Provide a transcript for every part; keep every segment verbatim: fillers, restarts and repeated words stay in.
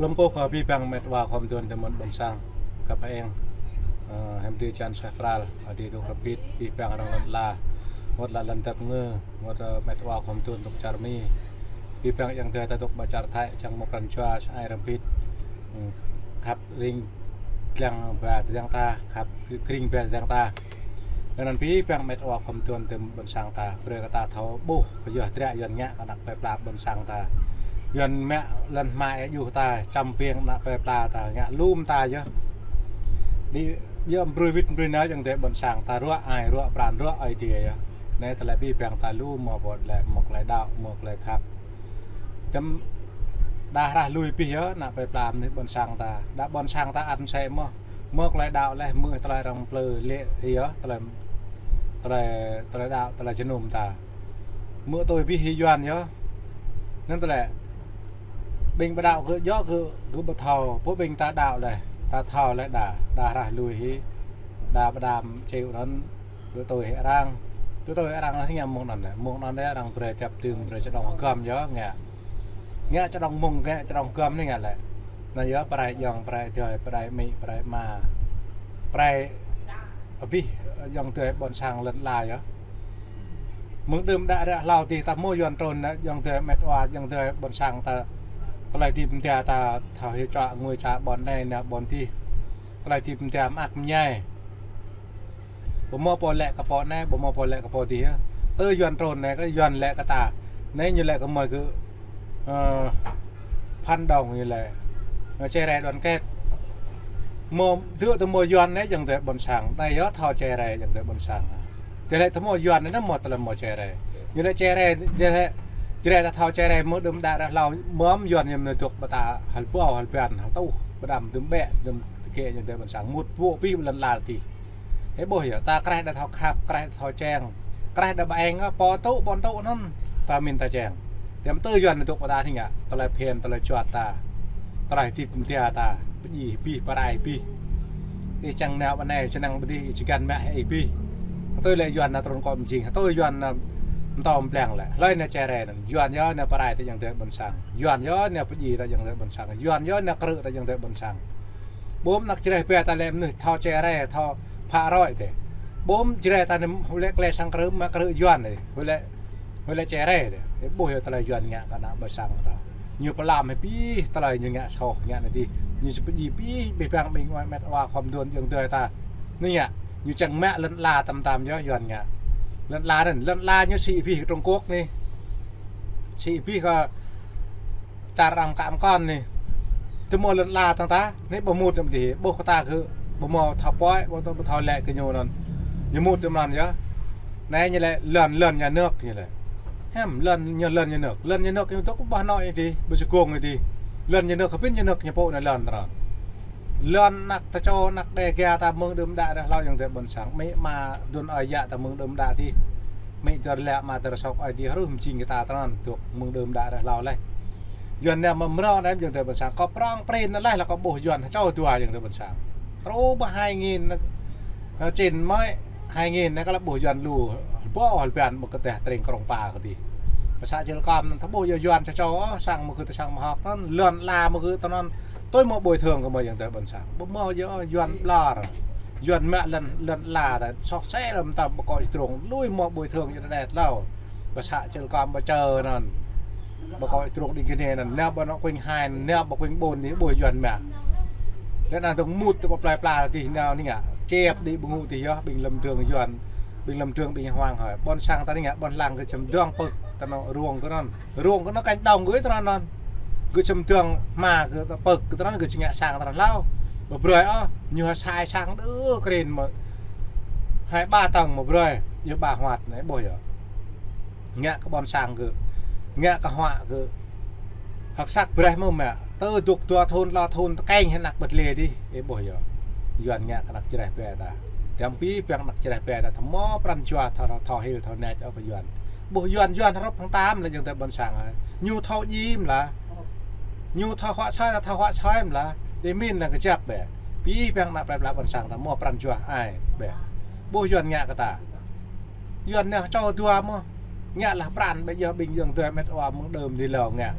Lŏm kơ abih bang met wa khŏm tŭ tơmơ̆n ƀôn sang khăp hăng. Ơ, hiư̆m tui čan suaih pral, adih dŏ khăp hĭt, abih bang arăng lŏn ala. Mơ̆t lŏn dap ngơ, mơ̆t, ơ, met wa khŏm tŭ dŏ čar Mi. Abih bang ayŏng adơi ta dŏ ƀơi čar Thái, čang mơ̆ pran jua sa ai răm hĭt. Ơ, khăp ring tlang ba tlang ta, khăp kring ba tlang ta. Anŭn abih bang met wa khŏm tŭ tơmơ̆n ƀôn sang ta, brơi kơ ta thâo ƀuh, kơ yua dră Yuan ngă kơ ană plơi pla ƀôn sang ta. Yuan mă lŏn hmua ih juh ta, čăm biang ană plơi pla ta, ngă lŏm ta yơh. Đĭ yơh brơi wĭt brơi nao ayŏng adơi ƀôn sang ta, ruă ai, ruă pran, ruă ai tiê yơh. Anai tơlơi abih bang ta lŏm mơ̆ ƀu lĕ mơ̆ tơlơi đaŏ, mơ̆ tơlơi khăp. Tơm đa rah lui abih yơh, ană plơi pla mơnuih ƀôn sang ta. Đa ƀôn sang ta ăn sĕ mơ̆. Mơ̆ tơlơi đaŏ lĕ, mơ̆ tơlơi arăng plư lĕ yơh, tơlơi, tơlơi, tơlơi đaŏ, tơlơi jơnum ta. Mơ̆ tui abih hĭ Yuan yơh. Anŭn tơlơi. Ƀing ƀu đaŏ kơ djơ̆ kơ, kơ ƀu thâo, pô ƀing ta đaŏ lĕ, ta thâo lĕ đa, đa rah lui hĭ, đa pơđam čeo anŭn, dŏ tui hĭ arăng. Dŏ tui hĭ arăng lĕ ngă mơ̆ng anŭn lĕ. Mơ̆ng anŭn lĕ arăng brơi tep tưm, brơi čơđŏng hơgŏm yơh ngă. Ngă čơđŏng mơ̆ng, ngă čơđŏng hơgŏm anai ngă lĕ. Anŭn yơh pơrai ayŏng, pơrai adơi, pơrai amĭ, pơrai ama. Pơrai abih ayŏng adơi ƀôn sang lŏn ala yơh. Mơ̆ng đưm đă ră hlâo adih ta hmâo Yuan trŭn anai, ayŏng adơi met wa, ayŏng adơi ƀôn sang ta. Tơlơi hơdip mơda ta thâo hyu čuă ngui čuă ƀôn anai nao ƀôn adih. Tơlơi hơdip mơda mơak mơñai. Ƀu hmâo pô lĕ kơ pô anai, ƀu hmâo pô lĕ kơ pô adih yơh. Tơ Yuan trŭn anai kơ Yuan lĕ kơ ta. Anai ñu lĕ kơ mơi kơ, ơ, phản động ñu lĕ. Ơ, chia rẽ đoàn kết. Mơ̆ dŏ tơ mơ̆ Yuan anai ayŏng adơi ƀôn sang. Anai yơh thâo chia rẽ ayŏng adơi ƀôn sang. Tơlơi tơ mơ̆ Yuan anai mơ̆ tơlơi mơ̆ chia rẽ. Ñu lĕ chia rẽ, tơlơi chia rẽ ta thâo chia rẽ mơ̆ đưm đă ră hlâo mơ̆ Yuan ñu mơ̆ dŏ ƀơi ta hăl ƀâo, hăl ban, hăl tuh, pơđam đưm ƀĕ, đưm tơkĕ ayŏng adơi ƀôn sang. Mŭt ƀô̆ abih lŏn ala adih. Ih ƀuh yơh, ta kreh đa thâo khăp, kreh đa thâo čeng, kreh đa ƀơeng, ơ, pô tŭ, ƀôn tŭ anŭn, ta mĭn ta čeng. Tơm tơ Yuan dŏ ƀơi ta anai ngă, tơlơi phiăn, tơlơi juăt ta, tơlơi hơdip mơda ta, pơdjai abih, pơrai abih. Ih čang nao ƀơi anai, čang nao ƀơi adih, ih čang mă hĭ abih. Tui lĕ Yuan nao trŭn kơ mơjing, tui Yuan nao mơtâo mơblang lĕ. Hlơi nao chia rẽ anŭn, Yuan yơh nao pơrai ta ayŏng adơi ƀôn sang. Yuan yơh nao pơdjai ta ayŏng adơi ƀôn sang. Yuan yơh nao krư̆ ta ayŏng adơi ƀôn sang. Ƀôm anăk Jrai ƀe ta lĕ mơnuih thâo Jrai, thâo phă roi tê. Ƀôm Jrai ta anai huĭ lĕ klĕ sang krư̆, mă krư̆ Yuan tê. Huĭ lĕ, huĭ lĕ Jrai tê. Ih ƀuh yơh tơlơi Yuan ngă kơ ană ƀôn sang ta. Ñu pơlăm hĭ abih tơlơi ñu ngă soh, ngă anai adih. Ñu či pơdjai abih, abih bang ƀing wa met wa khŏm tŭ ayŏng adơi ta. Anai ngă, ñu čang mă lŏn ala tơm tơm yơh Yuan ngă. Lŏn ala anŭn, lŏn ala ñu sĭ abih kơ Trung Quốc anai. Sĭ abih kơ čar arăng kă mơkŏn anai. Tơ mơ̆ lŏn ala tơ̆ng ta, anai ƀu mŭt tơm adih, ƀuh kơ ta kơ, ƀu hmâo thâo pơhiăp, ƀu thâo, ƀu thâo lĕ kơ ñu anŭn. Ñu mŭt tơm anŭn yơh. Anai ñu lĕ lŏn, lŏn nhà nước ñu lĕ. Hiư̆m, lŏn ñu, lŏn nhà nước. Lŏn nhà nước ñu dŏ ƀơi Hà Nội adih, ƀơi Sài Gòn adih. Lŏn nhà nước, hơbĭn nhà nước ñu pô anai lŏn tơrŏ. Lŏn anăk tơčô, anăk Đêga ta mơ̆ng đưm đă ră hlâo ayŏng adơi ƀôn sang. Amĭ ama đưm ơi yă ta mơ̆ng đưm đă adih. Amĭ dơr lĕ ama dơr sŏk ơi adih hrŭ mơjing kơ ta tơnăn dŏ mơ̆ng đưm đă ră hlâo leh. Yuan anai mơ̆ mrâo anai ayŏng adơi ƀôn sang. Kơ prŏng prin anai leh lă kơ ƀuh Yuan čô dua ayŏng adơi ƀôn sang. Truh ƀơi hai nghìn, ơ, chín mơi, hai nghìn anai kơ lă ƀuh Yuan lu, ƀô̆ hăl ban ƀơi kơteh tring krong pa kơ adih. Pơ să Čư̆ Lơkom anŭn ta ƀuh yơh Yuan čô čô, sang mơ̆ kơ ta sang mơhok anŭn, lŏn ala mơ̆ kơ ta anŭn. Tui mơ̆ bồi thường kơ mơi ayŏng adơi ƀôn sang. Ƀu hmâo yơh Yuan ƀlŏr. Yuan mă lŏn, lŏn ala ta soh sel lăm ta ƀu kơ ih drông. Lui mơ̆ bồi thường yơh đet hlâo. Pơ să Čư̆ Lơkom ƀơi čơ anŭn. Ƀu kơ ih drông đĭ kơ anai anŭn. Nao ƀơi anŏ kuing hai, nao ƀơi kuing ƀôn anai ƀuh Yuan mă. Lĕ anŭn dŏng mŭt tơ ƀơi plơi pla adih nao anai ngă. Čep đĭ ƀơngŭ adih yơh, ƀing lăm drông Yuan. Ƀing lăm drông ƀing hwang hơi. Ƀôn sang ta anai ngă, ƀôn lăng kơ čem dŏng pơ̆k, ta anŏ rông kơ anŭn. Rông kơ anŏ kañ đŏng gơ̆ tơnăn anŭn. Gơ̆ čem dŏng hma gơ̆ ta pơ̆k kơ tơnăn gơ̆ či ngă sang tơnăn hlâo. Ƀu brơi ôh, ñu hă sai sang đơ krin mơ̆. Hai ba tơ̆ng mơ̆ brơi, yơh ba huăt anai ƀuh yơh. Ngă kơ ƀôn sang gơ̆. Ngă kơ huă gơ̆. Hơ̆k săk brơi mơ̆ mă. Tơ dŏ dua thŭn, lơ thŭn, tơkeng hĭ anăk ƀơ̆t lĕ adih. Ih ƀuh yơh. Yuan ngă kơ anăk Jrai ƀe ta. Tơm abih bang anăk Jrai ƀe ta, tơmơ̆ pran jua thâo, thâo hil, thâo nač ôh kơ Yuan. Ƀuh Yuan, Yuan hrup hăng ta mơ̆ lĕ ayŏng adơi ƀôn sang ơi. Ñu thâo djai mơ̆ lah. Ñu thâo huă soi, ta thâo huă soi mơ̆ lah. Tơdah mĭn lăng kơjăp ƀĕ. Abih bang anăk plơi pla ƀôn sang ta hmâo pran jua ai ƀĕ. Ƀuh Yuan ngă kơ ta. Yuan anai čô dua mơ̆. Ngă lah pran ƀĕ yơh ƀing ayŏng adơi met wa mơ̆ng đưm đă hlâo ngă.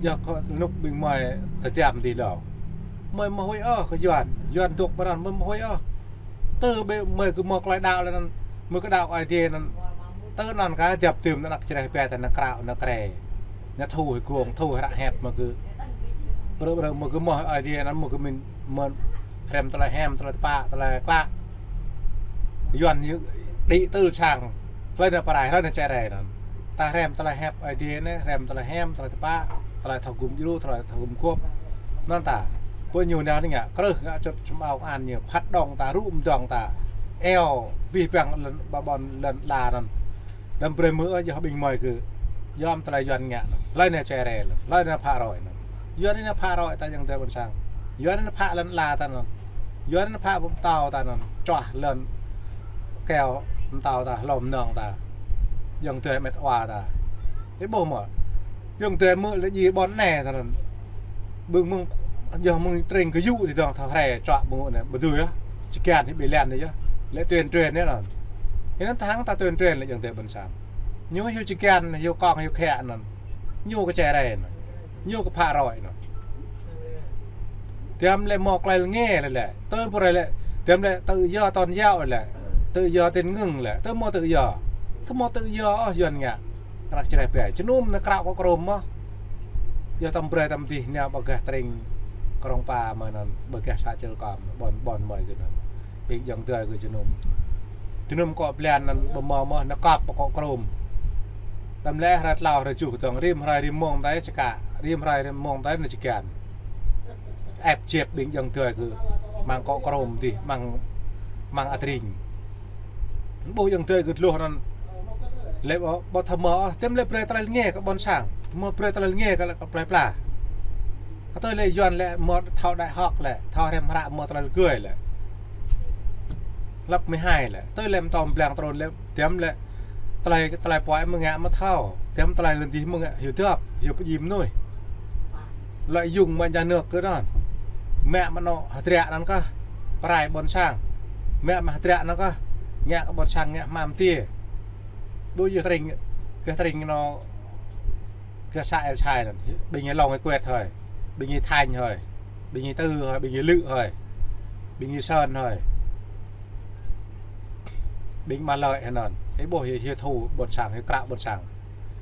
Yua kơ anŭn ƀing mơi tơdiăm dih lŏ. Mơi mơhuĭ ôh kơ Yuan, Yuan dŏ pơ anŭn mơi mơhuĭ ôh. Tơ ƀing mơi kơ mơ̆ klơi đaŏ lĕ anŭn, mơi kơ đaŏ kơ Ơi Adai anŭn. Tơ anŭn kah djăp tơm anŭn anăk čơreh ƀe ta anŭn krao anŭn krê. Anŭn thu hĭ gong, thu hĭ hră hiăp mơi kơ. Brơ brơ mơi kơ mơ̆ Ơi Adai anŭn mơi kơ min mơ̆n hrăm tơlơi hiam, tơlơi tơpă, tơlơi klă. Yuan ñu đĭ tơl sang. Hlơi anŭn pơrai, hlơi anŭn čơreh anŭn. Ta hrăm tơlơi hiăp Ơi Adai anai, hrăm tơlơi hiam, tơlơi tơpă, tơlơi thâo gum djru, tơlơi thâo gum gŏp. Anŭn ta. Pơ ñu anai ngă, krưh ngă čŭt čơmao an ñu, phat đong ta, rŭ mơdong ta. Eo, bih băng lŏn, ƀă ƀôn lŏn la anŭn. Đăm brơi mơ̆ yơh ƀing mơi kơ. Yom tơlơi Yuan ngă anŭn. Hlơi anŭn čơreh anŭn. Hlơi anŭn phă rơi anŭn. Yuan anŭn phă rơi ta ayŏng adơi ƀôn sang. Yuan anŭn phă lŏn la ta anŭn. Yuan anŭn phă pơtao ta anŭn. Čuah lŏn keo pơtao ta, hlô mơnơ̆ng ta. Ayŏng adơi met wa ta. Ih ƀuh mơ̆. Ayŏng adơi mơ̆ lĕ djai ƀôn anai ta anŭn. Ƀing mơ̆ng, yơh mơ̆ng tring kơ yŭ dih dong thâo hrơi čuă ƀing anŭn. Ƀu dưi yơh. Čơkăn hĭ ƀing lĕ anai yơh. Lĕ tuyên truyền anai anŭn. Anŭn ta hăng ta tuyên truyền lĕ ayŏng adơi ƀôn sang. Ñu hyu čơkăn, hyu kông, hyu khĕ anŭn. Ñu kơ čơreh anŭn. Ñu kơ phă rơi anŭn. Tơm lĕ mơ̆ klơi lĕ ngă lĕ lĕ. Tơm pơrai lĕ. Tơm lĕ tự do tôn giáo lĕ. Tự do tín ngưỡng lĕ. Tơm mơ̆ tự do. Tơm mơ̆ tự do ôh Yuan ngă. Anăk čơreh ƀe. Jơnum anŭn krao kơ krôm mơ̆. Yơh tơm brơi tơm dih anai ƀơi gah tring Krông Pa mơi anŭn. Ƀơi gah să Čư̆ Kŏm. Ƀôn ƀôn mơi kơ anŭn. Ƀing ayŏng adơi kơ jơnum. Jơnum kơ blan anŭn ƀu mơ̆ mơ̆ anŭn kŏp pơ kơ krôm. Đăm lĕ hrơi tlâo hrơi tơjuh dong rĭm hrơi rĭm mông ta čơkă, rĭm hrơi rĭm mông ta anŭn čơkăn. Ĕp jĕp ƀing ayŏng adơi kơ mơ̆ng kơ krôm dih, mơ̆ng, mơ̆ng atring. Ƀuh ayŏng adơi kơ tơluh anŭn. Lĕ ƀu, ƀu thâo mơ̆, tơm lĕ brơi tơlơi ngă kơ ƀôn sang. Mơ̆ brơi tơlơi ngă kơ lĕ kơ plơi pla. Tơl lĕ Yuan lĕ mơ̆ thâo đại học lĕ, thâo hrăm hră mơ̆ tơlơi gơi lĕ. Lớp mười hai lĕ. Tơl lĕ mơ̆ tơm blang trôn lĕ, tơm lĕ tơlơi, tơlơi puai mơ̆ ngă mơ̆ thâo. Tơm tơlơi lŏn dih mơ̆ ngă hyu dŏp, hyu pơjim mơnuih. Lợi dụng mơ̆ nhà nước kơ anŭn. Mă mơ̆ anŏ hơdră anŭn kah. Pơrai ƀôn sang. Mă mơ̆ hơdră anŭn kah. Ngă kơ ƀôn sang ngă hmam tiê. Ƀu yơh tring, kơ tring anŭn kơ să El Sai anŭn. Ƀing ñu lŏng ih kuet hơi. Ƀing ñu Thanh hơi. Ƀing ñu Tư hơi, ƀing ñu Lự hơi. Ƀing ñu Sơn hơi. Ƀing mă lợi hơi anŭn. Ih ƀuh hyu, hyu thu ƀôn sang, hyu krao ƀôn sang.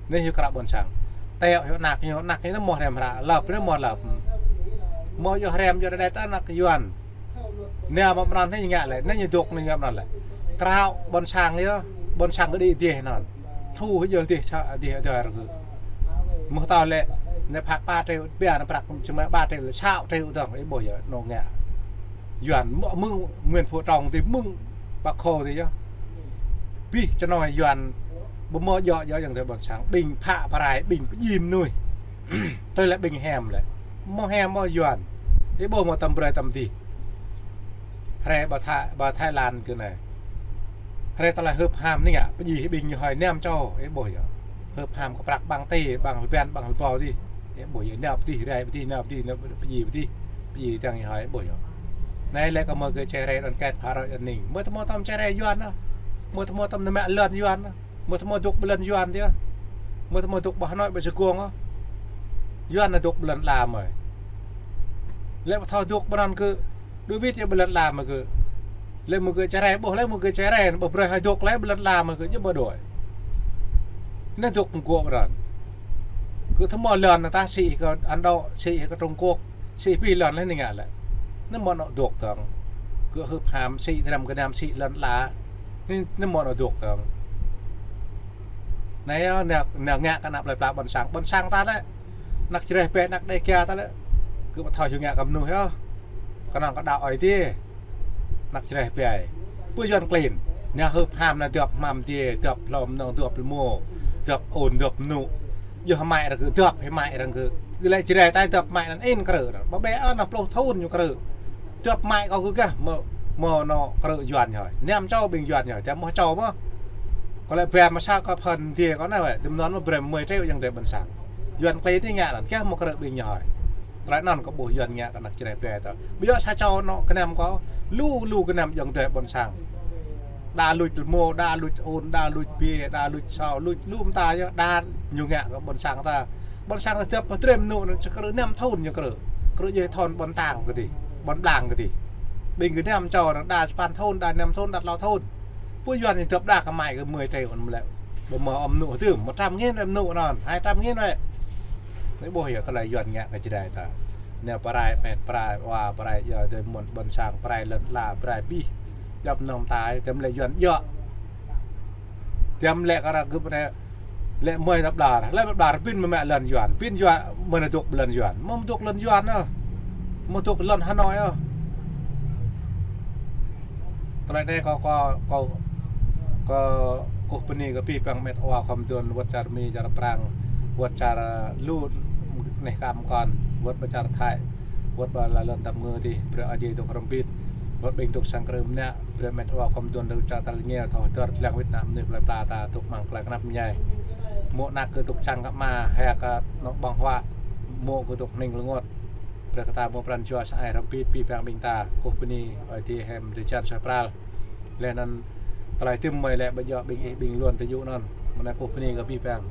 Anai hyu krao ƀôn sang. Teo hyu anăk ñu, anăk ñu mơ̆ hrăm hră, lăp anai mơ̆ lăp. Mơ̆ yơh hrăm yơh đe ta anăk Yuan. Anai mơ̆ anŭn anai ngă lĕ, anai ñu dŏ anai ngă anŭn lĕ. Krao ƀôn sang yơh, ƀôn sang kơ đĭ dih anŭn. Thu hĭ yơh dih, sa-, dih, dih rơgư. Mơ̆ tơl lĕ, anai phak ba triệu, ƀiă anai prăk čơmai ba triệu lĕ, sa triệu dong, ih ƀuh yơh, anŏ ngă. Yuan mơ̆ mơ̆ng Nguyễn Phú Trọng dih mơ̆ng Bác Hồ dih yơh. Bih čơnoi Yuan ƀu mơ̆ djơ̆ djơ̆ ayŏng adơi ƀôn sang. Ƀing phă pơrai, ƀing pơjim mơnuih. Tơl lĕ ƀing hiam lĕ. Mơ̆ hiam mơ̆ Yuan. Ih ƀuh mơ̆ tơm brơi tơm dih. Hrơi ƀơi Thái, ƀơi Thái Lan kơ anai. Hrơi tơlơi hưp ham anai ngă. Pơjing ƀing ñu hơi năm čô. Ih ƀuh yơh. Hưp ham kơ prăk ƀăng tê, ƀăng ƀen, ƀăng ƀâo dih. Ih ƀuh yơh, nao pơdih, rai pơdih, nao pơdih, nao pơdih, pơdih. Pơjing tang ñu hơi, ih ƀuh yơh. Anai lĕ kơ mơi kơ čơreh đoàn kết phá rối an ninh. Mơi tơmơi tơm čơreh Yuan anŭn. Mơi tơmơi tơm nao mă lŏn Yuan anŭn. Mơi tơmơi dŏ ƀơi lŏn Yuan dih. Mơi tơmơi dŏ ƀơi Hà Nội ƀơi Sài Gòn ôh. Yuan anŭn dŏ ƀơi lŏn la mơi. Lĕ ƀu thâo dŏ ƀơi anŭn kơ đuaĭ wĭt yơh ƀơi lŏn la mơi kơ. Lĕ mơi kơ čơreh, ƀuh lĕ mơi kơ čơreh, ƀuh brơi hơi dŏ lĕ ƀơi lŏn la mơi kơ, ñu ƀu đuaĭ. Anŭn dŏ kơ gŏ ƀơi anŭn. Kơ tơmơi lŏn anŭn ta sĭ kơ Ấn Độ, sĭ kơ Trung Quốc, sĭ bih lŏn lĕ anai ngă lĕ. Anŭn mơ̆ anŏ dŏ tơng. Kơ hưp ham sĭ, dram gơnam sĭ lŏn la. Anŭn, anŭn mơ̆ anŏ dŏ tơng. Anai yơh, anai, anai ngă kơ anăk plơi pla ƀôn sang. Ƀôn sang ta lĕ. Anăk čơreh ƀe, anăk Dêga ta lĕ. Kơ ƀu thâo hyu ngă kơ mơnuih yơh. Kơnơ̆ng kơ đaŏ Ơi Adai. Anăk čơreh ƀe. Ƀu Yuan klin. Anai hưp ham anai dŏp hmam tiê, dŏp hlô mơnơ̆ng, dŏp rơmô, dŏp ôn, dŏp mơnŭ. Yơh hmai arăng kơ, dŏp hmai arăng kơ. Dih lĕ čơreh ta dŏp hmai anŭn in krư̆ anŭn. Ƀă ƀe anŭn pluh thŭn ñu krư̆. Dŏp hmai kâo kơ gah mơ̆, mơ̆ anŏ krư̆ Yuan hơi. Năm čô ƀing Yuan hơi. Tơm mơ̆ čô mơ̆. Kơ lĕ ƀe mơ̆ sa kơ phần dih kơ anai wĕ. Tơm anŭn mơ̆ brơi mười triệu ayŏng adơi ƀôn sang. Yuan klin anai ngă anŭn. Gah mơ̆ krư̆ ƀing ñu hơi. Tơlơi anŭn kơ ƀuh Yuan ngă kơ anăk čơreh ƀe ta. Ƀu djơ̆ sa čô anŏ kơnăm kâo. Lu, lu kơnăm ayŏng adơi ƀôn sang. Đa luč rơmô, đa luč ôn, đa luč bia, đa luč sao, luč lu mơta yơh, đa ñu ngă kơ ƀôn sang ta. Ƀôn sang ta dăp pơtrem mơnŭ anŭn čơ krư̆ năm thŭn ñu krư̆. Krư̆ djai thŭn ƀôn tang kơ tih, ƀôn blang kơ tih. Ƀing gơnam čô anŭn đa sapăn thŭn, đa năm thŭn, đa klâo thŭn. Pô Yuan ñu dăp đa kơ mai kơ mơi tơi anŭn mơ̆ lĕ. Ƀu mơ̆ ôm mơnŭ hơdôm, một trăm nghìn ôm mơnŭ anŭn, hai trăm nghìn wĕ. Anai ƀuh yơh tơlơi Yuan ngă kơ čơđai ta. Anai pơrai met, pơrai wa, pơrai yơh, dơi mơ̆n ƀôn sang, pơrai lŏn ala, pơrai abih. Djŏp mơnơ̆ng ta, tơm lĕ Yuan djŏ. Tơm lĕ kơ arăng gơ̆p anai, lĕ mơi ta ƀlŏr, lĕ ƀlŏr pĭn mơ̆ mă lŏn Yuan, pĭn Yuan, mơ̆ anai dŏ lŏn Yuan, mơ̆ dŏ lŏn Yuan ôh, mơ̆ dŏ lŏn Hà Nội ôh. Tơlơi anai kâo, kâo, kâo, kâo kơkuh bơni kơ abih bang met wa khŏm dŏn, wơ̆t čar Mi, čar Prang, wơ̆t čar, ơ, lu neh kam kŏn, wơ̆t ƀơi čar Thái, wơ̆t ƀơi lŏn tơm ngư tih, brơi Ơi Adai dŏ hrŏm hơbĭt, wơ̆t ƀing dŏ sang krư̆ mơnă, brơi met wa khŏm dŏn dŏ čar tal ngeo, thâo hơdơr, tơlăng wĭt ană mơnuih plơi pla ta dŏ mơ̆ng tơlơi kơnăp mơñai. Mơ̆ ană kơ dŏ čang kơ ama, hĕ kơ anŏ ƀơ̆ng huă, mơ̆ kơ dŏ hning rơngot. Brơi kơ ta mơ̆ pran jua sa ai hrŏm hơbĭt, abih bang ƀing ta, kơkuh bơni, Ơi Adai hiam drơi jan suaih pral. Laih anŭn tơlơi tơm mơi lĕ ƀu djơ̆ ƀing ih ƀing Yuan tơjuh anŭn. Mơ̆ anai kơkuh bơni kơ abih bang.